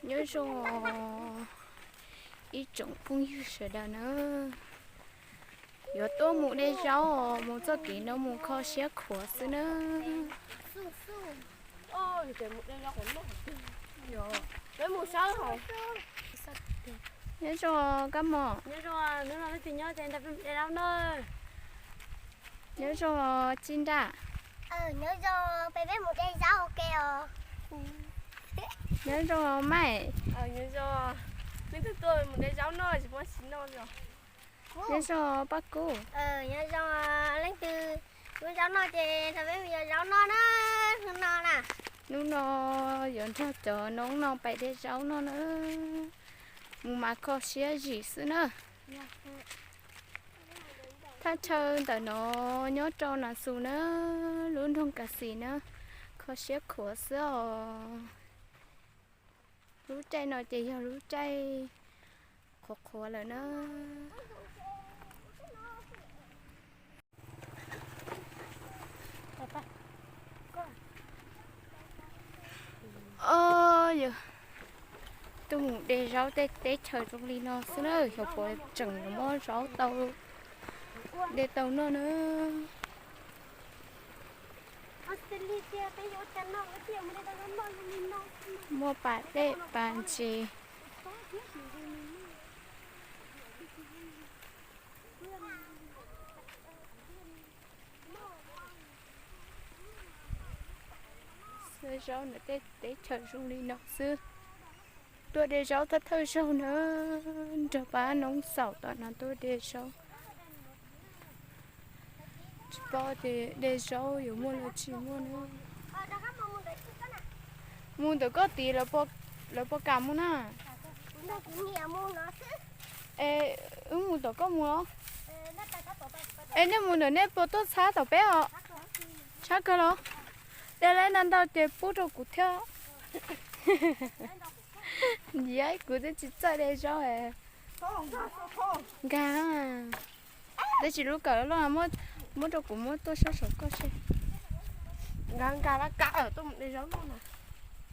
Nyob zoo ib tsoom phooj ywg sawv daws na, yuav tuaj mus de zaub, mus txoj kev no mus kho siab khuav xwb na. Nyob zoo kab mom. Nyob zoo tij nraj. Nyob zoo Maiv. Nyob zoo paj kub. Leej twg zaub noj ces peb yuav zaub noj na, hnub no na. Hnub no yuav nrog cov noob no pais de zaub noj na, mus mas kho siab zim xwb na. Thaj chaw ntawm no nyob rau Nas Xus na, lub nroog Kas Xis na, kho siab khuav xwb os. Lub caij no ces yog lub caij qhuav qhuav lawm na. Os, yog tuaj mus de zaub tej teb chaws zoo li no xwb na, xyov puas tseem yuav muab zaub tau de tau noj na. Muaj pas dej pas ntses. Xawb zaub ntawm tej teb chaws zoo li no xwb. Tuaj de zaub thawj thawj zaug na, nrog pab noob xaum tom no tuaj de zaub. Tsis paub tias de zaub yuav muaj los tsis muaj na. Mus ntawm koj tid, lawv puas kam mus na? Es wb mus tom koj mus os. Es nej mus ntawm nej puas tuaj txhab tom peb os? Tshab kawg los? De lawm ntau ntau ces pub rau kuv thiab. Ntxiv kuv twb tsis txawj de zaub. Nkag, tab sis lub kawm loj, muab rau kuv muab tuaj sab saum koj seb. Nkag nkag laj kab tuaj mus de zaub noj.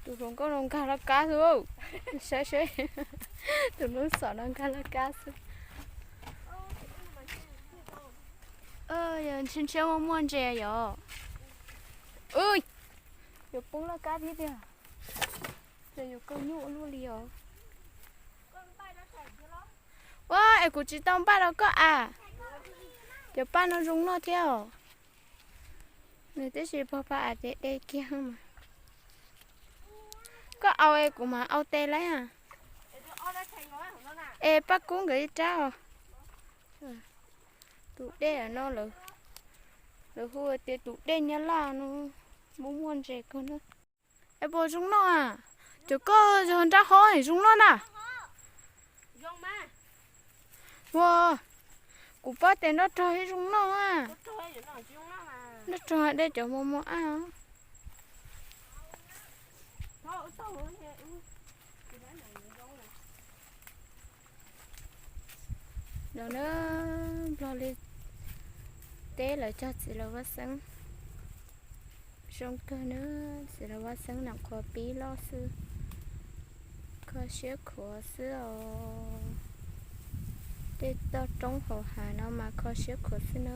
Tus hluas nkauj no nkag laj kab xwb. Saib seb, tus noob xaum no nkag laj kab xwb. Yog ntshiab ntshiab muaj muaj ntses yom. Yuav poob laj kab thiab tiag. Ces yuav kawg nyuaj ua luaj li os. Ua es kuv tsis tau npaj rau koj a. Cov paj no zoo noj thiab os. Nws tib si pog paj a ces de kiag mas. Koj au es kuv mam au tes lawm. Es paj kub nkawd ib rab os. Tus dej no lawv hu tias tus dej Nyab Laj no, muaj muaj ntses kawg na. Es puas zoo noj a? Cov koj yog nrab hob es zoo noj na. Ua, kuv pab tes nroj rog ib zoo noj a. Nroj rog de cov mos mos ab. No na, Nplog li teb lawv cog txiv laus vaj xeeb. Zoo kawg na, txiv laus vaj xeeb nam qhuav pib loj xwb. Kho siab khuav xwb os. Tej toj roob hauv hav no mas kho siab khuav xwb na.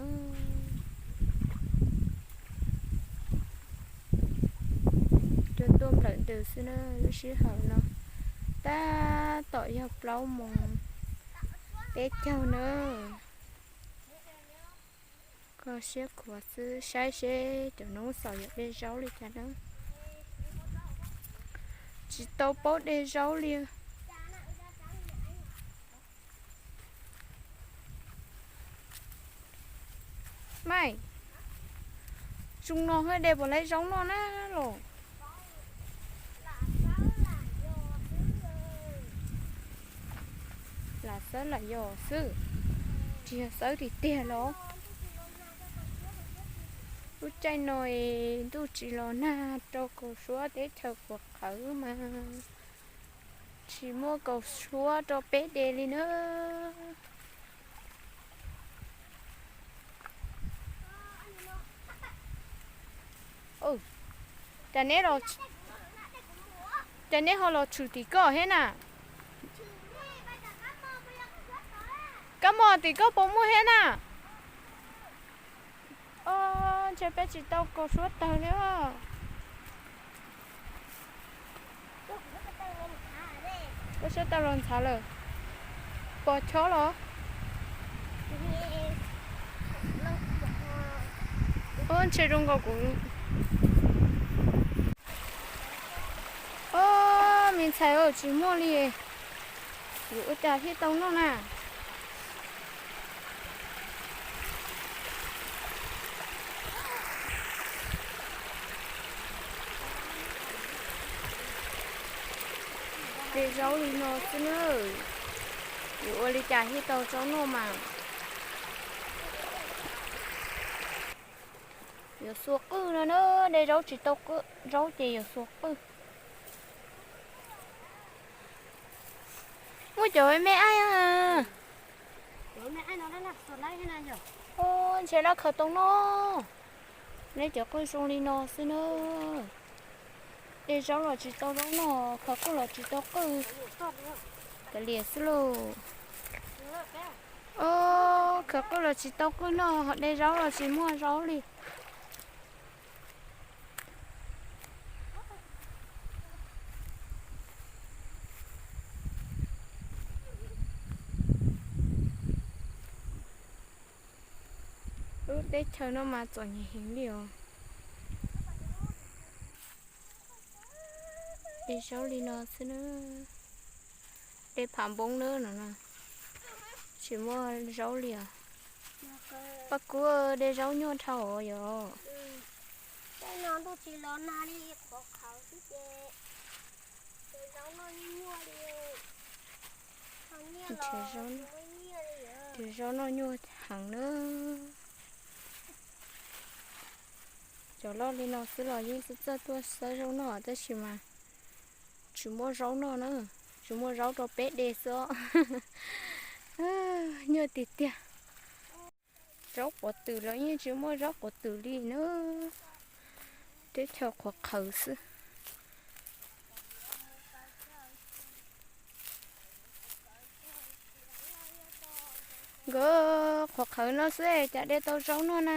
Cua tuaj nplawm ntws xwb na, lub sij hawm no tab tom yog plaub moos peb caug na. Kho siab khuav xwb, saib seb cov noob xaus yuav de zaub li cas na. Tsis tau paub de zaub li. Maiv, zoo no haj de puas laib zaub noj na los? Lam xawb lam yos xwb, tsis yog xawb tiag tiag los. Lub caij no es ntuj tsis los nag rau kaus suab teb chaws puas qhawv mas tsis muaj kaus suab rau peb de li na. Cas neb los, Cas nej ho los tshwm tim koj thiab na? Kab mos tim koj puas muaj thiab na? O, ntshe peb tsis tau kaus suab tawg li. Koj suab tawg los ntxhav lawm. Pos chob los? O, ntshe zoo nkaus kuv. O, me ntxhais, tsis muaj li. Yuav ua cas thiaj tau noj na? De zaub li no xwb na. Yuav ua li cas thiaj tau zaub noj mas. Yuav xuas qwj no na, de zaub tsis tau zaub ces yuav xuas qwj. Muaj cov me aib. Ntshe laj khaws tau noj. Nej cov qwj zoo li no xwb na. De zaub los tsis tau zaub noj, khaws qwj los tsis tau qwj. Kav liam xwb lauj. O, khaws qwj los tsis tau qwj noj, de zaub los tsis muaj zaub li. Lub teb chaws no mas txom nyem heev li os. De zaub li no xwb na. De phav npoob na no na. Tsis muaj zaub li os. Paj Kub, de zaub nyuaj dhau os yog. Nrhiav zaub noj nyuaj heev na. Cov loj li no xwb los yeej txawj txawj tuaj xawb zaub noj tab sis mas tsis muaj zaub noj na. Tsis muaj zaub rau peb de xwb os. Nyuaj tiag tiag. Zaub quav twm los yeej tsis muaj zaub quav twm li na. Teb chaws qhuav qhawv xwb. Nkawd qhuav qhawv no xwb cas de tau zaub noj na.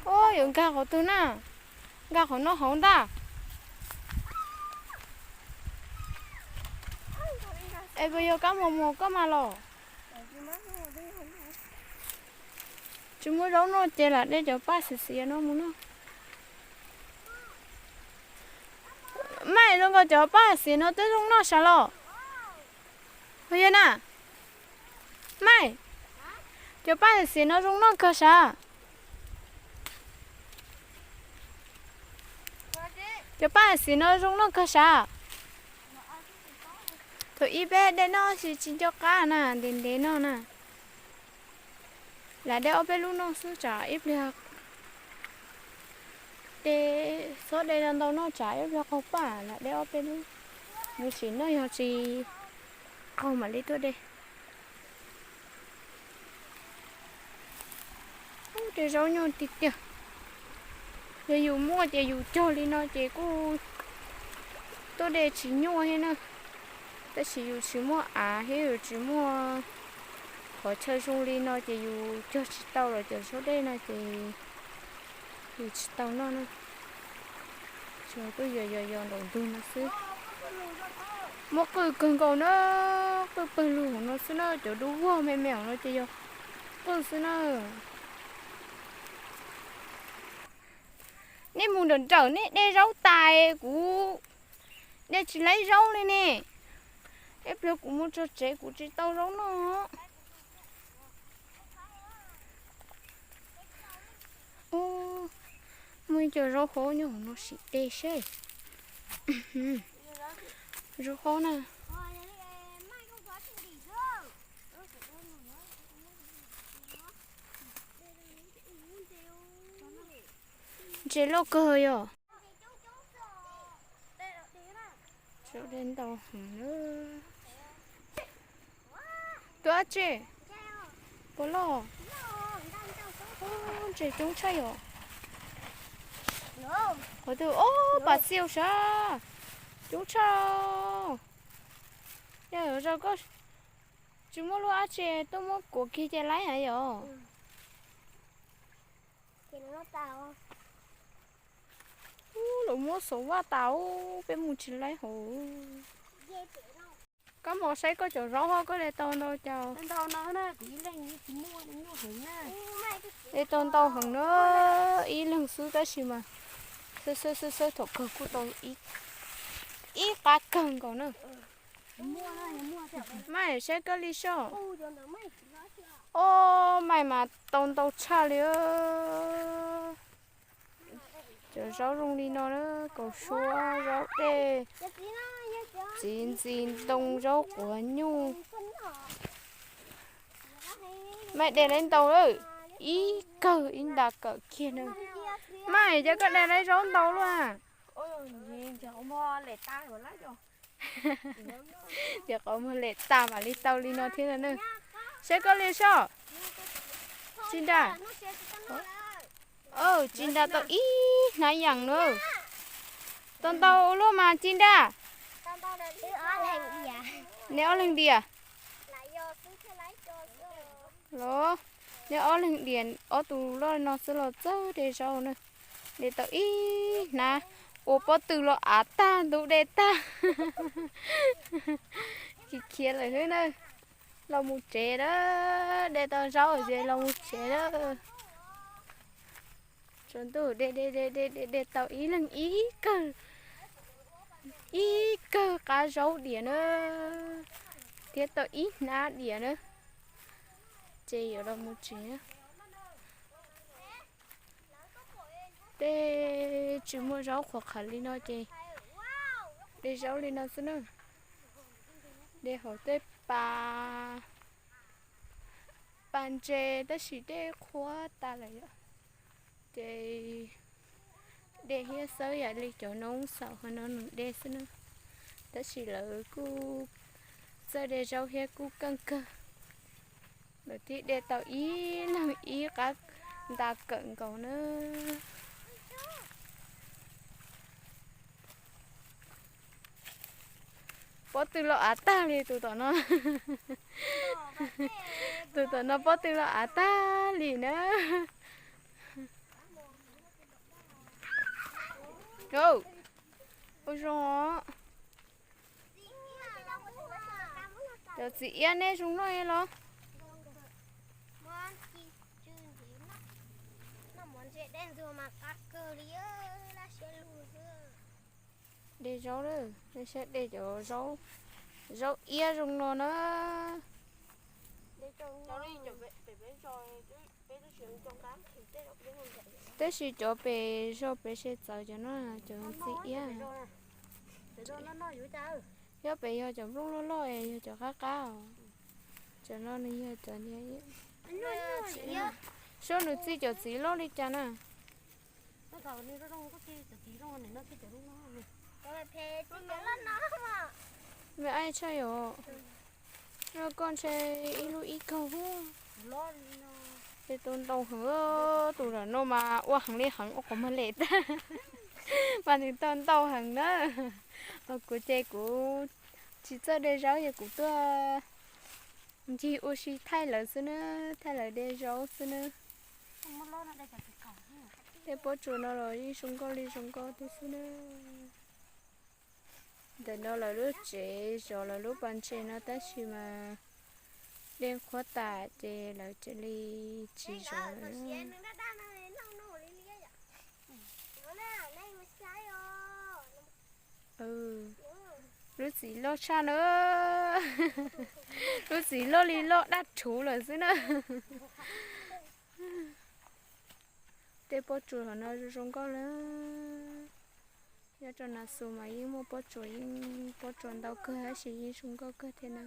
Ub, yuav nkag qhov twg na? Nkag qhov no hauv ntag. Es puas yog kab mos mos koj mas los? Tsis muaj zaub noj ces lam de cov paj xiav xiav no mus noj. Maj, zoo nkaus cov paj xiav no twb zoo noj sav los? Puas yog na? Maj, cov paj xiav no zoo noj kawg sav? Cov paj xiav no zoo noj kawg sav? Thaum ub peb de noj tsis nco qab na, ntev ntev no na. Lam de ob peb lub noj xwb tsam ib pliag de, txhob de ntau noj tsam ib pliag qaug paj, lam de ob peb lub. Mus sim noj yog tsis qaug mam li tuaj de. Ub, de zaub nyuaj tiag tiag. Yog yus muaj ces yus cog li no ces kuj tuaj de tsis nyuaj thiab na. Tab sis yus tsis muaj av thiab yus tsis muaj qhov chaw zoo li no ces yus cog tsis tau los cov zaub dej no ces yus tsis tau noj na. Tsuas tuaj yos yos yos nraum ntug no xwb. Muaj qwj kawg nkaus na, qwj pawg lug hauv no xwb na, cov dub vog me me hauv no ces yog qwj xwb na. Nej mus nrawm nrawm nej de zaub tas, kuv de tsis laib zaub li ne. Ib pliag kuv mus txog tsev kuv tsis tau zaub noj. Ub, muaj ib co zaub hov nyob hauv no sim de seb. Zaub hov na. Ntses loj kawg yog. Zaub dej ntau heev na. Tus dab tsi? Puas loj? Tseg coob tshaj yom. Qhov twg, ob pas xiaus sav, coob tshaj. Yog zog koj tsis muaj lub dab tsi tuaj muab kuav kiag ces laib heev yom. Ub, lawv muab xov vaj tas ub, peb mus tsis laib hauv. Koj mus saib koj cov zaub hov, koj de tau ntau cas? De tau ntau heev na, ib leeg xwb tab sis mas xawb xawb xawb xawb thaum kawg kuj tau ib qab kawg nkaus na. Maj saib koj li soj. Ob, maj mas tau ntau tshaj li. Cov zaub zoo li no na, kaus suab, zaub dej, txiv ntxi ntoo, zaub quav nyuj. Maj de lawm ntau lawm, ib kawg ib nta kawm kiag na. Maj, cas koj de lawm zaub ntau luaj? Ces qhov muag lem tas mam li tau li no thiab na. Saib koj li soj. Tsis nra. Tsis nra tau ib hnab yees na. Tau ntau luaj mas tsis nra. Neb ob leeg diam los? Neb ob leeg diam, ob tug loj no xwb los txawj de zaub na. De tau ib hnab, ua pob tw los av tag ntub de tag. Tsis khiav lawm xwb na. Los mus tsev na, de tau zaub ces los mus tsev na. Tsaus ntuj de de de de de de tau ib leeg ib kawg, ib kawg qab zaub diam na, thiab tau ib hnab diam na, ces yuav los mus tsev. Tej tsis muaj zaub qhuav qhawv li no ces de zaub li no xwb na. De hauv tej pas, pas ntses tab sis dej qhuav tas lawm yom. Ces de thiab xawb yam li cov noob xaum hauv no nws de xwb na. Tab sis lawv kuj txawj de zaub thiab kuj keej kawg. Lawv thiaj de tau ib leeg ib qab nta kawm nkaus na. Pob tw los av tag li tus tom no. Tus tom no pob tw los av tag li na. Ua zoo os. Cov txiv iab neb zoo noj los? De zaub lawm, nej saib de cov zaub, zaub iab zoo no na. Tab sis cov pem zog pem se txawv cov no, cov txiv iab. Thiab pem yog cov nplooj loj loj es yog cov qab qab os. Cov no nws yog cov niag, seb nws txij cov txiv loj li cas na. Me ai tshaj yom. Koj ntshe ib lub ib kaug. Ces tau ntau heev, tus lam no mas ua heev li heev ua qhov muag lem tag. Mas nws tau ntau heev na. Kuv ces kuv tsis txawj de zaub ces kuv tuaj ncig ua si thaij lawv xwb na, thaij lawv de zaub xwb na. Tej pob tsuas no los yeej zoo nkauj li zoo nkauj thiab xwb na. Ntawm no lawv lub tsev zov lawv lub pas ntses no tab sis mas dej qhuav tas ces lawv cia li tsis zov lawm. Lub txiv loj tshaj na. Lub txiv loj li loj daj rhuv lawm xwb na. Tej pob tsuas hov no zoo zoo nkauj lawm. Nyob rau Nas Xus mas yeej muaj pob tsuas, yeej pob tsuas ntau kawg tab sis yeej zoo nkauj kawg thiab na.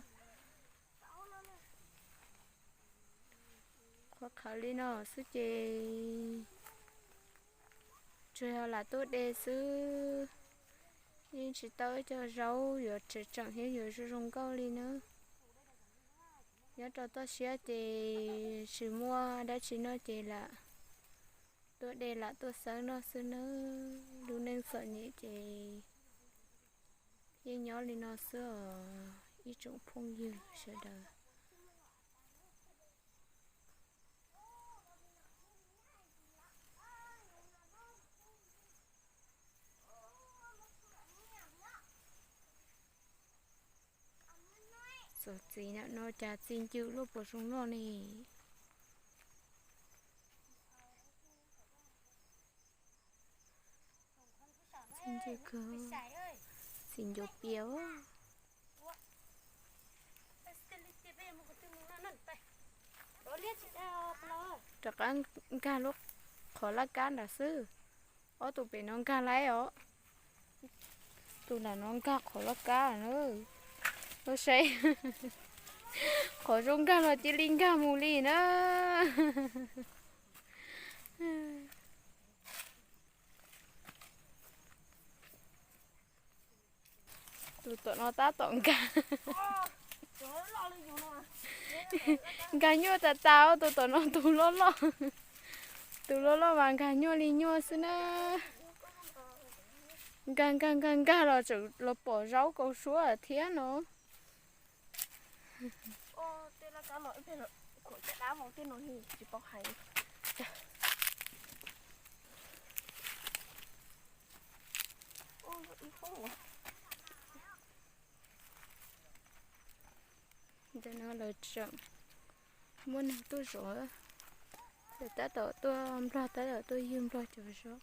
Qhuav qhawv li no xwb ces tsuas yog lam tuaj de xwb, yeej tsis tau ib co zaub yuav tseem tseem thiab yuav zoo zoo nkauj li na. Nyob rau toj siab ces tsis muaj dab tsi noj ces lam Tuaj de lam tuaj xawb noj xwb nawb, lub neej txom nyem ces yeej nyob li no xwb os ib tsoom phooj ywg sawv daws. Txog txiv no cas txi ncw luaj puas zoo noj ne. Txi ncw kawg, txi ncuav pias. Rov qab nkag lub qhov laj kab nram xwb. Ob tug pem no nkag laib os. Tus nram no nkag qhov laj kab na. Saib qhov zoo nkag los cia li nkag mus li na. Tus tom no tab tom nkag. Nkag nyuaj tas tas, tus tom no tus loj loj. Tus loj loj mas nkag nyuaj li nyuaj xwb na. Nkag nkag nkag nkag los tseem los pom zaub kauv suab thiab no. Ntawm no lawv tseem muaj neeg tuaj zov, lawv tab tom tuaj nplog, tab tom tuaj ywg nplog cov zaub.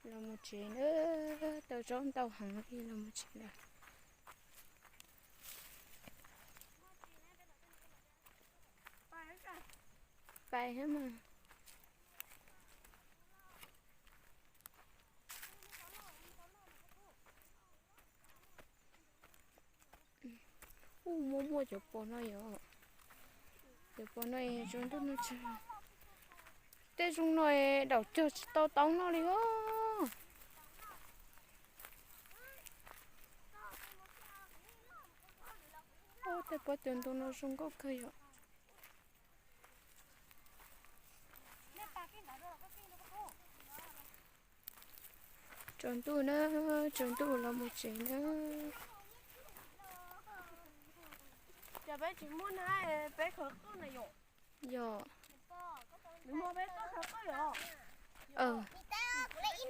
Los mus tsev na, tau zaub ntau heev li, los mus tsev lawm. Pais mas. Ub, muaj muaj cov pos no yom. Cov pos no zoo ntuj no tsawg. Tej zoo no daum cog tsis tau tau noj li os. Tej pob cov ntoo no zoo nkauj kawg yom. Tsaus ntuj na, tsaus ntuj los mus tsev na. Yog,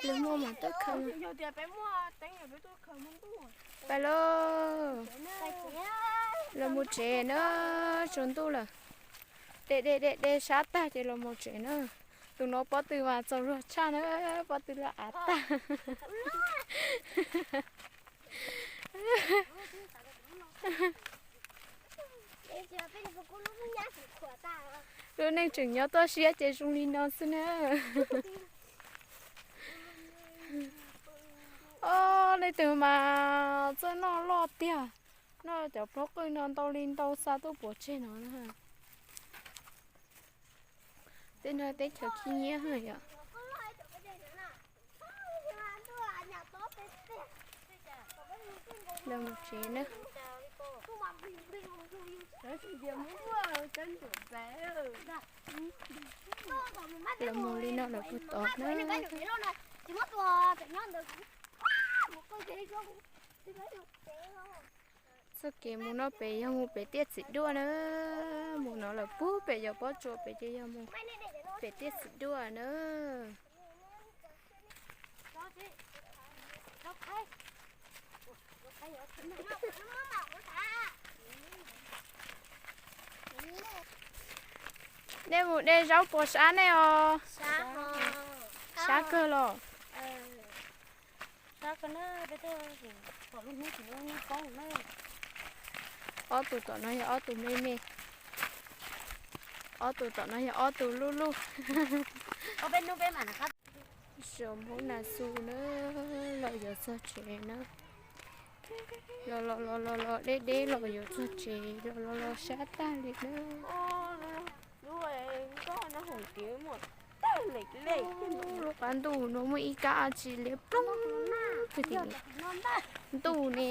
lawv muaj mas tuaj khaws. Pais lauj, los mus tsev na, tsaus ntuj lawm. De de de de sab tag ces los mus tsev na. Tus no pob tw mas txaus luag tshaj na, pob tw lawm av tag. Lub neej tseem nyob toj siab ces zoo li no xwb na. Ob, leej twg mas txawj noj loj tiag, noj cov plaub qwj no ntau li ntau xa tuaj pov tseg no na. Tej no teb chaws khib nyiab yom. Los mus tsev na. Los mus li no lawm puag tod na. Txoj kev mus no pem yog mus pem tiaj txiv duaj na. Mus no lawm puag pem yog pob tsuas pem ces yog mus pem tiaj txiv duaj na. Nej mus de zaub puas sab nej os? Sab kawg los? Ob tug tom no yog ob tug me me. Ob tug tom no yog ob tug luj luj. Zaum npoo nas xus na, los yuav txog tsev na. Los los los los los deb deb los yuav txog tsev, los los los sab tag li na. Lub qab ntuj no muaj ib kab tsi liab ploog. Ntuj ne,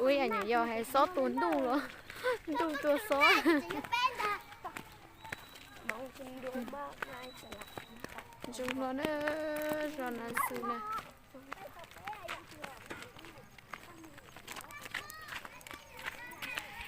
ua yam nyuam yaus hais xob tua ntuj los. Ntuj tuaj xob. Zoo hlo na, zos Nas Xus na.